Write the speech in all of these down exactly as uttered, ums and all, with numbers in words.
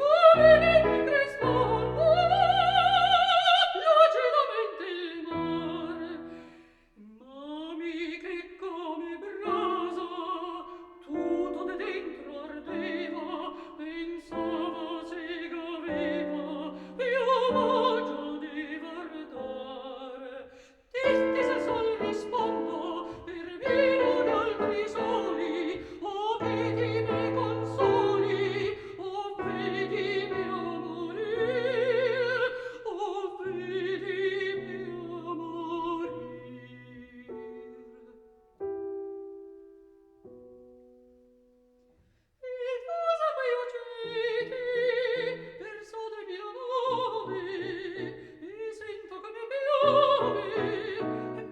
come che mi crespo, lucidamente il mar. Ma mi che come brasa tuto de dentro ardeva, pensava se gaveva più vogia de vardar. Ti, ti se sol rispondo, per mi o altri soli, o che ti me consoli, o vedime a morir, o vedime a morir. E cosa quei oceti, verso de mi la nove, e sento che mi piove,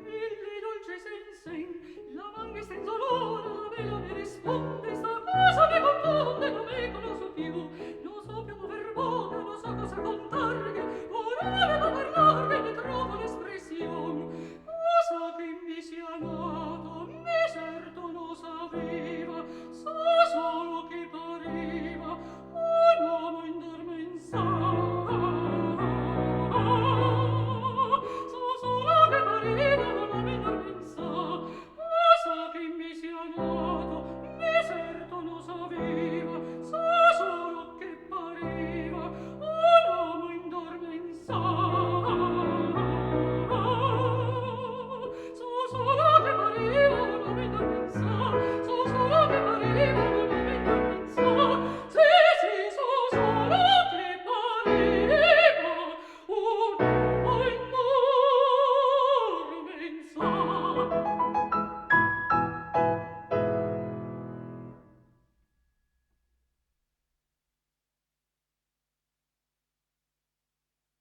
e le dolce sensen, la manghe senza l'ora, la vela mi risponde, sta cosa mi confonde, non me conoso più, non so più mover boca, non so cosa contarghe, vorrebbe parlarghe, ne trovo l'espressione. Cosa che mi sia nato, mi certo non sapeva, so solo che pareva un uomo indormenzato. So solo che pareva un uomo indormenzato. Cosa che mi sia nato, mi certo non sapeva, so solo che pareva un uomo indormenzato. So solo che pareva un uomo indormenzato, so solo che pareva un uomo indormenzato. Sì, sì, so solo che pareva un uomo indormenzato.